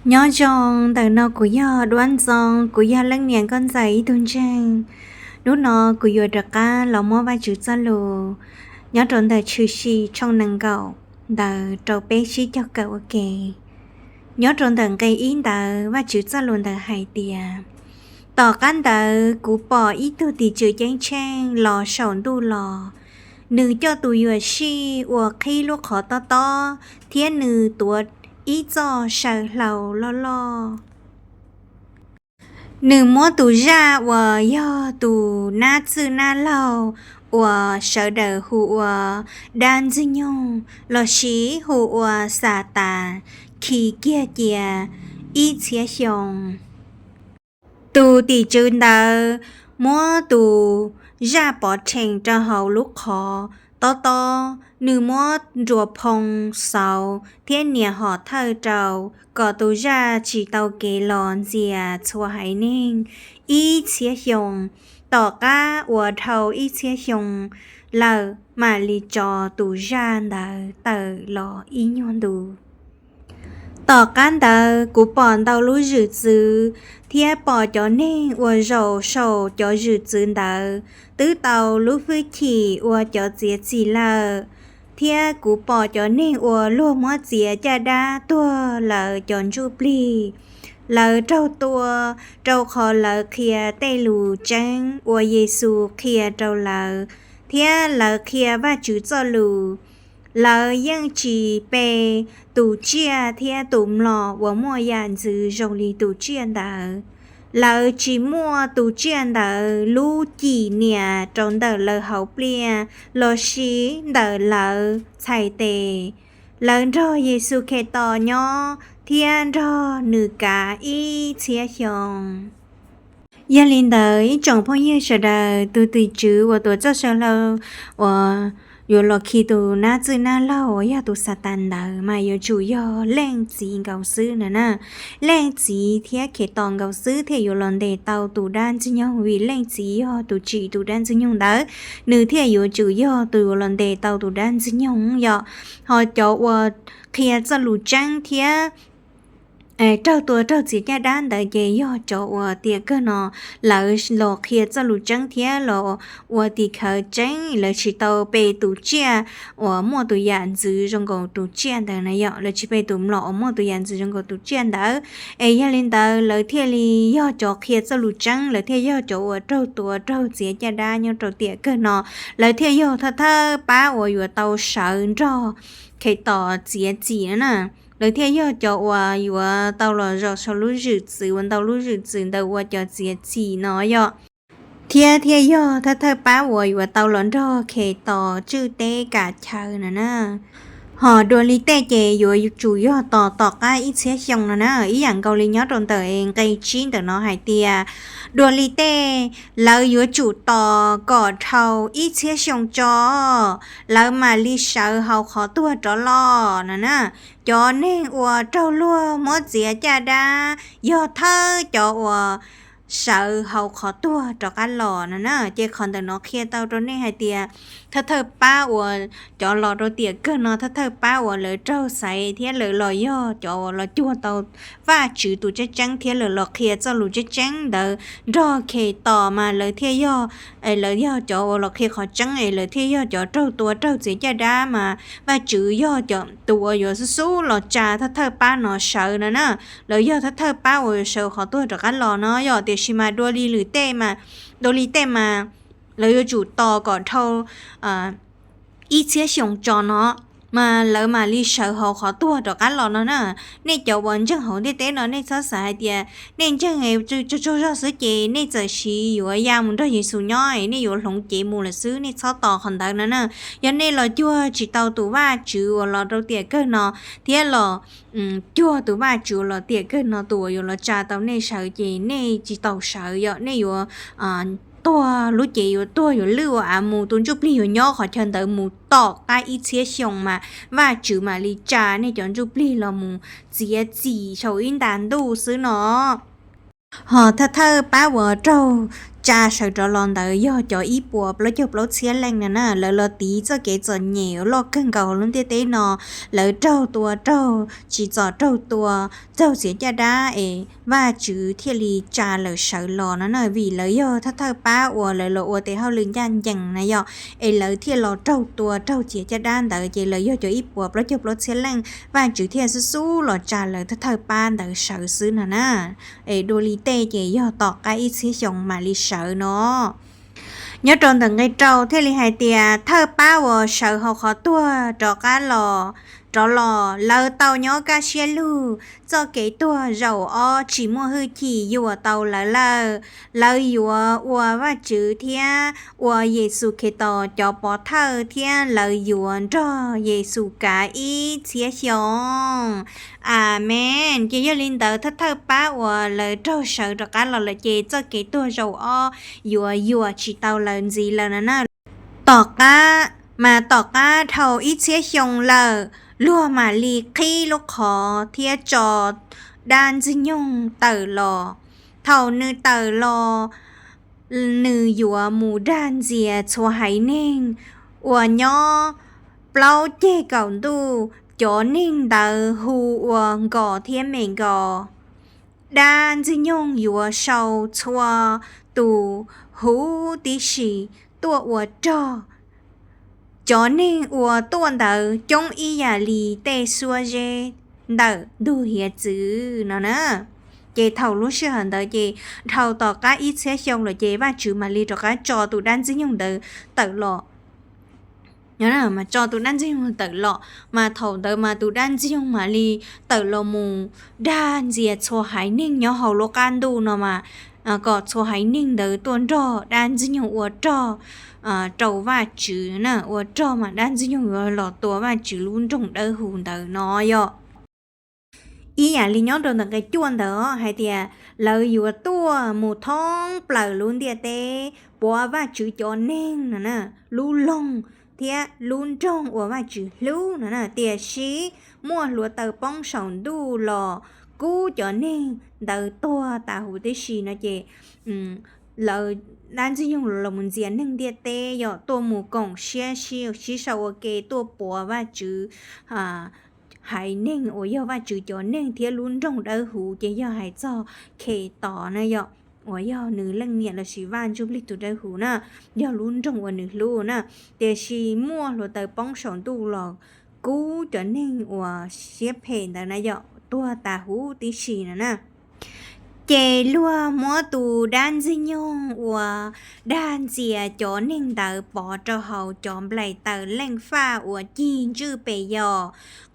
Nyob zoo, ntawm no kuv yog Duab Ntxoo, kuv yog leej niam nkauj ntxawm ib tug ntseeg. Hnub no kuv yuav rov qab los muab Vajtswv txoj lus nyob rau ntawm Tshwm Sim tshooj nees nkaum ntawd rau peb sib koom kawm ua ke. Nyob rau ntawm nqe ib ntawd, Vajtswv txoj lus ntawd hais tias, tom qab ntawd kuv pom ib tug tim tswv ceeb tsheej los saum ntuj los. Nws coj tus yuam sij uas qhib lub qhov tob tob, thiab nws tuav ib txoj saw hlau loj loj. Nws muab tus zaj uas yog tus nab txwj nab laug uas sawv daws hu ua dab ntxwg nyoog lossis hu ua Xatas khi kiag cia ib txhiab xyoo. Tus tim tswv ntawd muab tus zaj pov rhees rau hauv lub qhov tob tob, nws muab nruas phoo xauv thiab nias hom thawj rau kom tus zaj tsis tau kev los ntxias txhua haiv neeg ib txhiab xyoo. Tom qab uas dhau ib txhiab xyoo lawm mam li tso tus zaj ntawd tawm los ib nyuag ntu. Tom qab ntawd kuv pom ntau lub zwm txwv, thiab pom cov neeg uas zaum saum cov zwm txwv ntawd twb tau lub hwj chim ua cov txiav txim lawm. Thiab kuv pom cov neeg uas luag muab txiav caj dab tuag lawv cov ntsuj plig. Lawv raug tua, rau qhov lawv qhia tej lus tseeb uas Yexus qhia rau lawv, thiab lawv qhia Vajtswv txoj lus. Lawv yeej tsis pe tus tsiaj thiab tus mlom uas muaj yam ntxwv zoo li tus tsiaj ntawd. Lawv tsis muaj tus tsiaj ntawd lub cim niam rau ntawm lawv hauv pliaj lossis ntawm lawv txhais tes. Lawv nrog Yexus Khetos nyob thiab nrog nws kav ib txhiab xyoo. Yog li ntawd, ib tsoom phooj ywg sawv daws, tus tim tswv uas tuav txoj saw hlau uas yuav los khi tus nab txwj nab laug uas yog tus Xatas ntawd mas yuav tsum yog Leej Txiv nkaus xwb no na. Leej Txiv thiab Khetos nkaus xwb thiaj yuav los ntes tau tus dab ntxwg nyoog, vim Leej Txiv yog tus tsim tus dab ntxwg nyoog ntawd, nws thiaj yuav tsum yog tus yuav los ntes tau tus dab ntxwg nyoog yom. Ho cov uas qhia txoj lus tseeb thiab raug tua raug txiav caj dab ntawd ces yog cov uas tiam kawg no lawv los qhia txoj lus tseeb thiab los ua tim khawv tseeb, lawv tsis tau pe tus tsiaj uas muaj tus yam ntxwv zoo nkaus tus tsiaj ntawd na yom, lawv tsis pe tus mlom uas muaj tus yam ntxwv zoo nkaus tus tsiaj ntawd. Es yog li ntawd lawv thiaj li yog cov qhia txoj lus tseeb, lawv thiaj yog cov uas raug tua raug txiav caj dab nyob rau tiam kawg no. Lawv thiaj yog thawj thawj pab uas yuav tau sawv nrog Khetos txiav txim na. Lawv thiaj yog cov uas yuav tau los zaum saum lub zwm txwv uas ntau lub zwm txwv ntawd ua cov txiav txim no yom. Thiab thiaj yog thawj thawj pab uas yuav tau los nrog Khetos tswj teb kav chaw no na. Ho dua li tej ces yuav tsum yog tos tom qab ib txhiab xyoo no na, ib yam nkaus li nyob rau ntawm nqe tsib ntawm no hais tias, dua li tej lawv yuav tsum tos kom dhau ib txhiab xyoo tso, lawv mam li sawv hauv qhov tuag rov los no na. Cov neeg uas raug luag muab txiav caj dab yog thawj cov uas sawv hauv qhov tuag rov qab los no na. Ces qhov ntawm no qhia tau rau nej hais tias thawj thawj pab uas cov los rau tiam kawg no, thawj thawj pab uas lawv raug xaiv thiab lawv los yog cov uas los cuag tau Vajtswv tus tseeb tseeb thiab lawv los qhia txoj lus tseeb tseeb ntawd nrog Khetos mas lawv thiaj yog, lawv yog cov uas los qhia qhov tseeb es lawv thiaj yog cov raug tua raug txiav caj dab mas Vajtswv yog cov tus uas yuav xub xub los tsa thawj thawj pab no sawv no na. Lawv yog thawj thawj pab uas yuav sawv qhov tuag rov qab los no yom. Tiam sis mas dua li lwm tej mas, dua li tej mas lawv yuav tsum tos kom dhau ib txhiab xyoo tso no mas lawv mam li sawv hauv qhov tuag rov qab los no na. Nej cov uas ntseeg hauv ntiaj teb no nej txhob xav hais tias nej ntseeg tsaug tsaug zog xwb ces nej txawm siv yuav ya mus nrog Yexus nyob es nej yuav hloov cev mus lawm xwb, nej txhob tos qhov ntawd no na. Yog nej los cuag tsis tau tus Vajtswv uas los rau tiam kawg no thiab los cuag tus Vajtswv uas los tiam kawg no tus uas yuav los tsa tau nej sawv ces nej tsis tau sawv yom, nej yuav tuag, lub cev yuav tuag yuav lwj ua av mus, tus ntsuj plig yuav nyob qhov chaw ntawd mus tom qab ib txhiab xyoo mas Vajtswv mam li tsa nej cov ntsuj plig los mus txiav txim saum ib nta ntuj xwb no. Ho thawj thawj pab uas raug tsa sawv rov los ntawd yog cov ib puas plaub caug plaub txhiab leej no na. Lawv los tiv txoj kev txom nyem uas loj kawg nkaus hauv lub ntiaj teb no, lawv raug tua raug tsim txom raug tua raug txiav caj dab es Vajtswv thiaj li tsa lawv sawv los no na, vim lawv yog thawj thawj pab uas lawv los ua tes hauj lwm ncaj ncees na yom, es lawv thiaj los raug tua raug txiav caj dab ntawd ces lawv yog cov ib puas plaub caug plaub txhiab leej, Vajtswv thiaj xub xub los tsa lawv thawj thawj pab ntawd sawv xwb no na. Es dua li tej ces yog tom qab ib txhiab xyoo mam li sawv no. Nyob rau ntawm nqe rau thiaj li hais tias thawj pab uas sawv hauv qhov tuag rov qab los, rov los, lawv tau nyob kaj siab lug, txoj kev tuag zaum ob tsis muaj hwj chim yuam tau lawv lawm. Lawv yuav ua Vajtswv thiab ua Yexus Khetos cov pov thawj thiab lawv yuav nrog Yexus kav ib txhiab xyoo. Amees. Ces yog li ntawd thawj thawj pab uas lawv raug sawv rov qab los lawm ces txoj kev tuag zaum ob yuav yuam tsis tau lawv ntxiv lawm no na. Tom qab, mas tom qab dhau ib txhiab xyoo lawm, luag mam li qhib lub qhov thiab tso dab ntxwg nyoog tawm los. Thaum nws tawm los, nws yuav mus dag ntxias txhua haiv neeg uas nyob plaub ceg kaum ntuj, cov neeg ntawd hu ua nkos thiab me nkos. Dab ntxwg nyoog yuav sau txhua tus huv tib si tuaj ua rog. Cov neeg uas tuaj ntawd coob ib yam li tej suab zeb ntawm ntug hiav txwv no na. Ces thaum lub sij hawm ntawd ces dhau tom qab ib txhiab xyoo lawm ces Vajtswv mam li rov qab tso tus dab ntxwg nyoog ntawd tawm los. Mas tso tus dab ntxwg nyoog tawm los, mas thaum ntawd mas tus dab ntxwg nyoog mam li tawm los mus dag ntxias txhua haiv neeg nyob hauv lub qab ntuj no mas, kom txhua haiv neeg ntawd tuaj nrog dab ntxwg nyoog ua rog rau Vajtswv na, ua rog mas dab ntxwg nyoog yuav los tua Vajtswv lub nroog dawb huv ntawd no yom. Ib yam li nyob rau ntawm nqe cuaj ntawd hais tias lawv yuav tuaj mus thoob plaws lub ntiaj teb puav Vajtswv cov neeg no na, lub loog thiab lub nroog uas Vajtswv hlub no na. Tiam sis muaj hluav taws poob saum ntuj los kub cov neeg ntawd tuag tas huv tib si no ces lawv, dab ntxwg nyoog los mus ntxias neeg ntiaj teb yom, tuaj mus koom siab sib sau ua ke tuaj puav Vajtswv haiv neeg uas yog Vajtswv cov neeg thiab lub nroog dawb huv ces yog hais txog Khetos na yom, uas yog nws leej niam lossis Vaj Ntsuj Plig tus dawb huv na, yog lub nroog uas nws hlub na. Tiam sis muaj hluav taws poob saum ntuj los kub cov neeg uas siab phem ntawd na yom, tuag tas huv tib si no na. Ces luag muab tus dab ntxwg nyoog uas dag ntxias cov neeg ntawd pov rau hauv cov nplaim taws leej faj uas cig ntswj pes yos.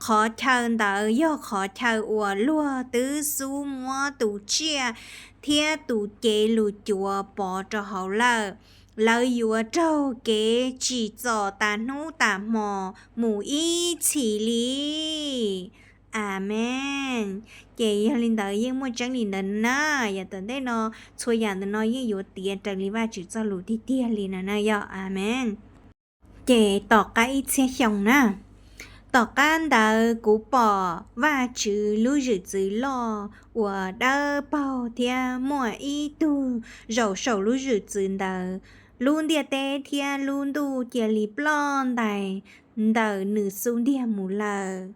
Qhov chaw ntawd yog qhov chaw uas luag twb xub muab tus tsiaj thiab tus cev lus cuav pov rau hauv lawm. Lawv yuav raug kev tsim txom tas hnub tas hmo mus ib txhis li. Amees. Ces yog li ntawd yeej muaj tseeb li ntawd na, yav tom ntej no txhua yam ntawm no yeej yuav tiav raws li Vajtswv txoj lus tiag tiag li no na yom. Amees. Ces tom qab ib txhiab xyoo na, tom qab ntawd kuv pom Vajtswv lub zwm txwv loj uas dawb paug thiab muaj ib tug zaum saum lub zwm txwv ntawd. Lub ntiaj teb thiab lub ntuj cia li ploj ntais ntawm nws xub ntiag mus lawm.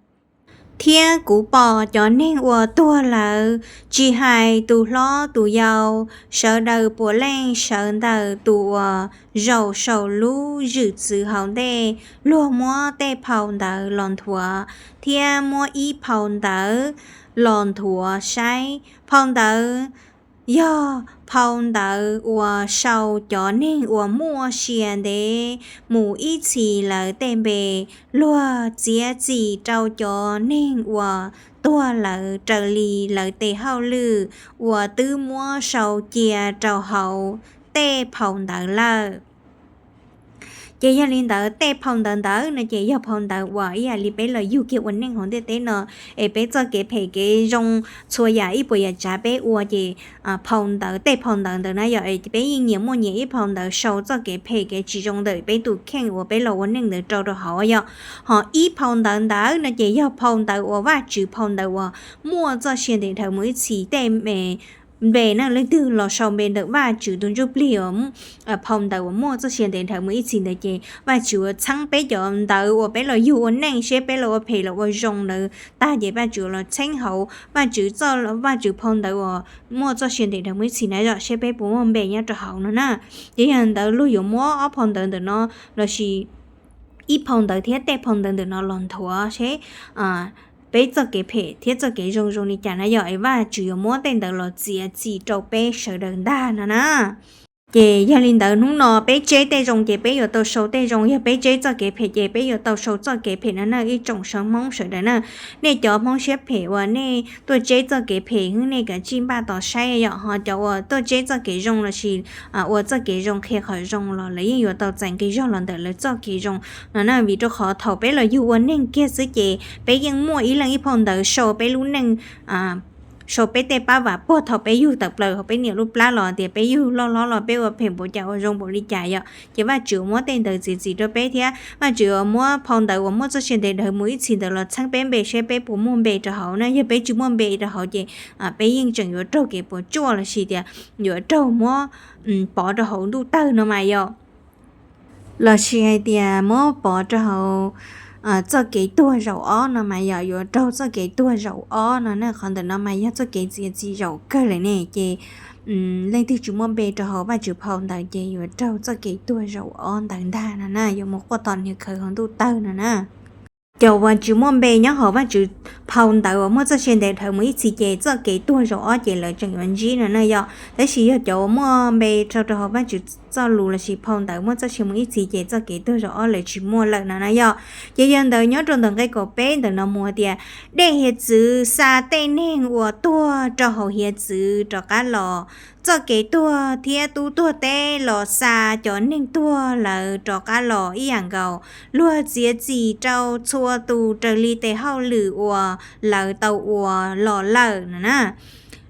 Thiab kuv pom cov neeg uas tuag lawm, tsis hais tus hlob tus yau, sawv daws puav leej sawv ntawm tus uas zaum saum lub zwm txwv hauv ntej. Luag muab tej phau ntawv los nthuav, thiab muab ib phau ntawv los nthuav saib. Phau ntawv yog phau ntawv uas sau cov neeg uas muaj sia ntev mus ib txhis lawv tej npe. Luag txiav txim rau cov neeg uas tuag lawm raws li lawv tes hauj lwm uas twb muab sau cia rau hauv tej phau ntawv lawm. Ces yog li ntawd tej phau ntawv ntawd no ces yog phau ntawv uas ib yam li peb los yug kiag ua neej hauv ntiaj teb no, es peb txoj kev phem kev zoo txhua yam ib puas yam tsav peb ua ces phau ntawv, tej phau ntawv ntawd na yom, peb yeej nyias muaj nyias ib phau ntawv sau txoj kev phem kev tsis zoo ntawm peb tus kheej uas peb los ua neej ntawd rau rau hauv yom. Ho ib phau ntawv ntawd no ces yog phau ntawv uas Vajtswv, phau ntawv uas muaj txoj sia ntev dhawv mus ib txhis, tej me npe na, leej twg los sau npe ntawm Vajtswv tus Ntsuj Plig uas phau ntawv uas muaj txoj sia ntev dhawv mus ib txhis ntawd ces Vajtswv yuav txheeb peb cov ntawv uas peb los yug ua neej, seb peb los ua phem los ua zoo ntawd tag ces Vajtswv los txheeb hauv Vajtswv txoj, Vajtswv phau ntawv uas muaj txoj sia ntev dhawv mus ib txhis na yom, seb peb puas muaj npe nyob rau hauv no na. Ces yog ntawd luag yuav muab ob phau ntawv ntawm no lossis ib phau ntawv thiab tej phau ntawv ntawm no los nthuav seb peb txoj kev phem thiab txoj kev zoo zoo li cas na yom, es Vajtswv yuav muab tej ntawd los txiav txim rau peb sawv daws ntag no na. Ces yog li ntawd hnub no peb tseb tej zoo ces peb yuav tau sau tej zoo, yog peb tseb txoj kev phem ces peb yuav tau sau txoj kev phem no na ib tsoom sawv Hmoob sawv daws na. Nej cov Hmoob siab phem uas nej tuaj tseb txoj kev phem xwb nej kav tsij npaj tos saib yom, ho cov uas tuaj tseb txoj kev zoo lossis ua txoj kev zoo qhia qhov zoo los lawv yeej yuav tau txais nqi zog los ntawm lawv txoj kev zoo no na. Vim rau qhov thaum peb los yug ua neej kiag xwb ces peb yeej muaj ib leeg ib phau ntawv sau peb lub neej, sau peb tej pab vam puag thaum peb yug tawm plaws hauv peb niam lub plab los tias peb yug loj hlob los peb ua phem npaum cas ua zoo npaum li cas yom. Ces Vajtswv yuav muab tej ntawd txiav txim rau peb thiab Vajtswv yuav muab phau ntawv uas muaj txoj sia ntev dhawv mus ib txhis ntawd los txheeb peb npe seb peb puas muaj npe rau hauv na. Yog peb tsis muaj npe rau hauv ces peb yeej tseem yuav raug kev puas tsuaj lossis tias yuav raug muab pov rau hauv ntuj tawg no mas yom. Lossis hais tias muab pov rau hauv txoj kev tuag zaum ob no mas yom, yuav raug txoj kev tuag zaum ob no na. Qhov ntawm no mas yog txoj kev txiav txim zaum kawg lawm ne. Ces leej twg tsis muaj npe rau hauv Vajtswv phau ntawd ces yuav raug txoj kev tuag zaum ob ntawd ntag no na, yuav mus quaj tom niag khawv hauv ntuj tawg no na. Cov uas tsis muaj npe nyob hauv Vajtswv phau ntawv uas muaj txoj sia ntev dhawv mus ib txhis ces txoj kev tuag zaum ob ces lawv tseem yuav ntsib no na yom. Tab sis yog cov uas muaj npe sau rau hauv Vajtswv txoj lus lossis phau ntawv muaj txoj sia mus ib txhis ces txoj kev tuag zaum ob lawv tsis muaj lawm no na yom. Ces yog ntawd nyob rau ntawm nqe kaum peb ntawm no mus tias, dej hiav txwv xa tej neeg uas tuag rau hauv hiav txwv rov qab los. Txoj kev tuag thiab tub tuag teb los xa cov neeg tuag lawv rov qab los ib yam nkaus. Luag txiav txim rau txhua tus raws li tes hauj lwm uas lawv tau ua los lawm no na.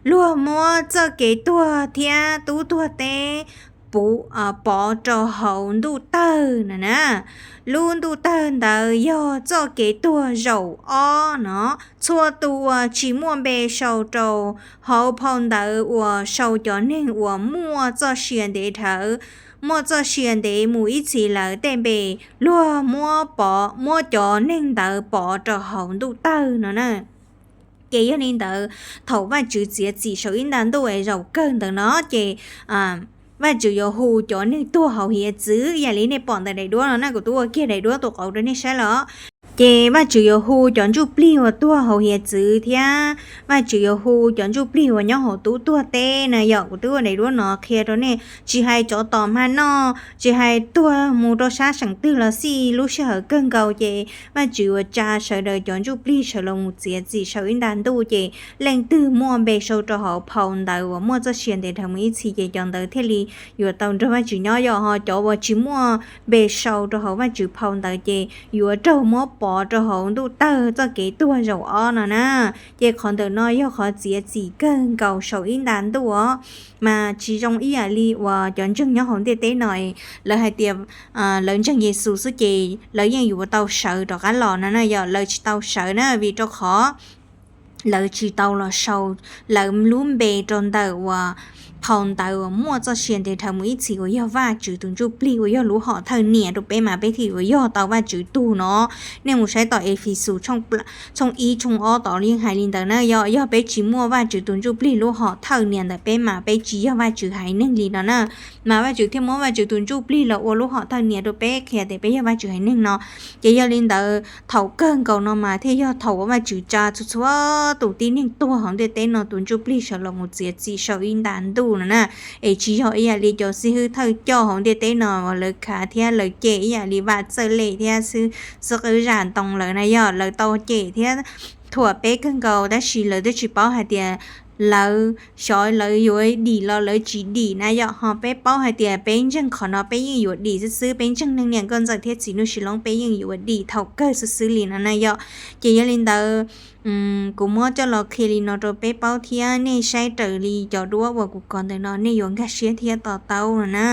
Luag muab txoj kev tuag thiab tub tuag teb pov rau hauv ntuj tawg no na. Lub ntuj tawg ntawd yog txoj kev tuag zaum ob no. Txhua tus uas tsis muaj npe sau rau hauv phau ntawv uas sau cov neeg uas muaj txoj sia ntev dhawv, muaj txoj sia ntev mus ib txhis lawv tej npe, luag muab pov, muab cov neeg ntawd pov rau hauv ntuj tawg no na. Ces yog li ntawd, thaum Vajtswv txiav txim saum ib nta ntuj es zaum kawg ntawd no ces Vajtswv yuav hu cov neeg tuag hauv hiav txwv ib yam li nej pom ntawm daim duab no na, kuv twb ua kiag daim duab tus qauv rau nej saib lawm. Ces Vajtswv yuav hu cov ntsuj plig uas tuag hauv hiav txwv thiab Vajtswv yuav hu cov ntsuj plig uas nyob hauv tub tuag teb na yom. Kuv twb ua daim duab no qhia rau nej, tsis hais cov tom hma noj, tsis hais tuag mus rau sab seem twg los xij, lub sij hawm kawg nkaus ces Vajtswv yuav tsa sawv daws cov ntsuj plig sawv los mus txiav txim saum ib nta ntuj, ces leej twg muaj npe sau rau hauv phau ntawv uas muaj txoj sia ntev dhawv mus ib txhis ces cov ntawd thiaj li yuav tau nrog Vajtswv nyob yom. Ho cov uas tsis muaj npe sau rau hauv Vajtswv phau ntawv ces yuav raug muab pov rau hauv ntuj tawg txoj kev tuag zaum ob no na. Ces qhov ntawm no yog qhov txiav txim kawg nkaus saum ib nta ntuj os. Mas tsis zoo ib yam li uas cov ntseeg nyob hauv ntiaj teb no, lawv hais tias lawv ntseeg Yexus xwb ces lawv yeej yuav tau sawv rov qab los no na yom. Lawv tsis tau sawv na, vim rau qhov lawv tsis tau los sau lawv lub npe rau ntawm uas phau ntawv uas muaj txoj sia ntev dhawv mus ib txhis uas yog Vajtswv tus ntsuj plig uas yog lub hom thawj niam rau peb mas peb thiaj yuav yog tau Vajtswv tug no. Nej mus saib tom Efexus tshooj ib tshooj ob tod yeej hais li ntawd na yom. Yog peb tsis muaj Vajtswv tus ntsuj plig lub hom thawj niam ntawm peb mas peb tsis yog Vajtswv haiv neeg li no na. Mas Vajtswv thiaj muab Vajtswv tus ntsuj plig los ua lub hom thawj niam rau peb qhia tias peb yog Vajtswv haiv neeg no. Ces yog li ntawd thaum kawg nkaus no mas thiaj yog thaum uas Vajtswv tsa txhua txhua tus tib neeg tuag hauv ntiaj teb no tus ntsuj plig sawv los mus txiav txim saum ib nta ntuj no na. Es tsis yog ib yam li cov xib hwb thawj coj hauv ntiaj teb no uas lawv khav thiab lawv cem ib yam li Vaj Txawj Lej thiab xib hwb Zaj Ntoo lawv na yog lawv tau cem thiab thuam peb kawg nkaus tab sis lawv twb tsis paub hais tias lawv xyov lawv yuav dim los lawv tsis dim na yom. Ho peb paub hais tias peb ntseeg qhov no peb yeej yuav dim xwb xwb, peb ntseeg neeg niam nkauj ntxawm thiab txiv nuj sis loob peb yeej yuav dim thaum kawg xwb xwb li no na yom. Ces yog li ntawd kuv muab coj los qhia li no rau peb paub thiab nej saib raws li cov duab uas kuv kov ntawm no nej yuav nkag siab thiab to taub no na.